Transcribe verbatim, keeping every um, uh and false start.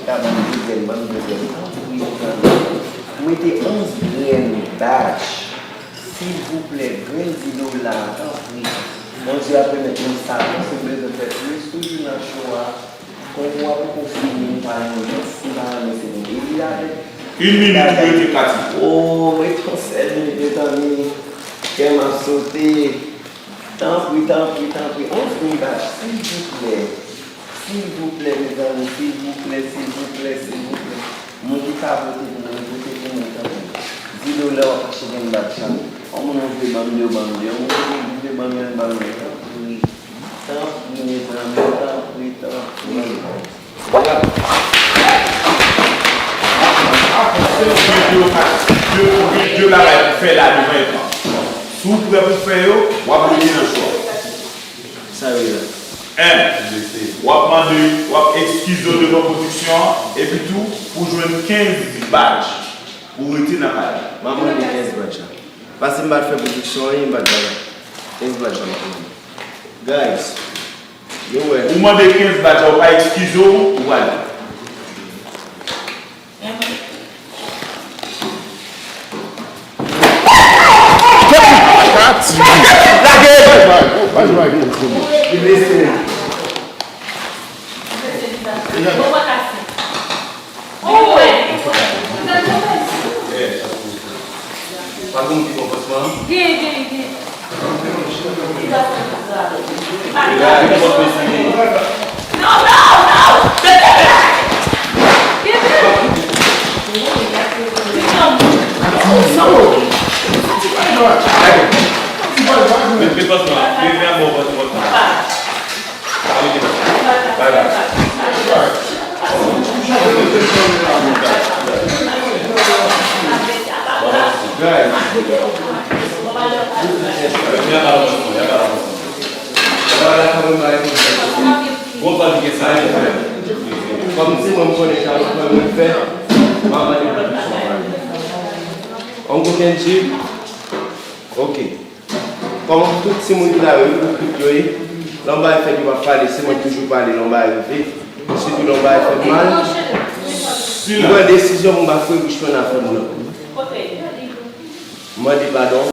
Ban m de grenn, ban m de grenn. Tanpri, mezanmi. Mete onz grenn batch. Silvouplè, grenn di dola, tanpri. Bondye ap remèt nou sa, paske m bezwen fè plis toujou nan cho a. Konkou a poko fini, m pa renmen, si m pa renmen, se nou Eli avèk. Yon minit, ou rete, Katy. Oh, mete yon sèl minit, mezanmi. Kè m ap sote. Tanpri, tanpri, tanpri. Onz grenn batch, silvouplè. Silvouplè, mezanmi, silvouplè, silvouplè, silvouplè. Moun ki ka vote pou mwen, vote pou mwen, tanpri. Di dola w ap achte grenn batch la. Yon moun ou vle ban m de, ou ban m de. Yon moun ou vle ban m yonn, ban m yonn, tanpri. Tanpri, mezanmi, tanpri, tanpri. Ou gen de, ou gen de bagay pou fè la devan ekran. Si w prè pou fè yo, w ap rete nan cho a. Sa yo ye la? En, w ap mande, w ap eskize w devan pwodiksyon an, epi tou, pou jwenn kenz badj, pou rete nan kay la. M ap mande kenz badj la. Paske m pa t fè pwodiksyon anyen, m pa t bay kenz badj la, m ap mande. Guys, nou wè. Ou mande kenz badj la, ou pa eskize w, ou prale. Lage! Li blese. Pa gen moun ki pran pansman an? Gen, gen, gen. Kòm se mwen m konnen sa, mwen fè, mwen fè. Mwen mande pwodiksyon pa yo. Uncle Kendji, ok. Kòman tout timoun ki la yo, ipokrit yo ye. Lè yon bagay fèt, yo pa pale, se mwen ki toujou pale, lè yon bagay rive. Sitou lè yon bagay fèt mal. M pran desizyon pou m pa foure bouch mwen nan afè moun nan. M mande padon.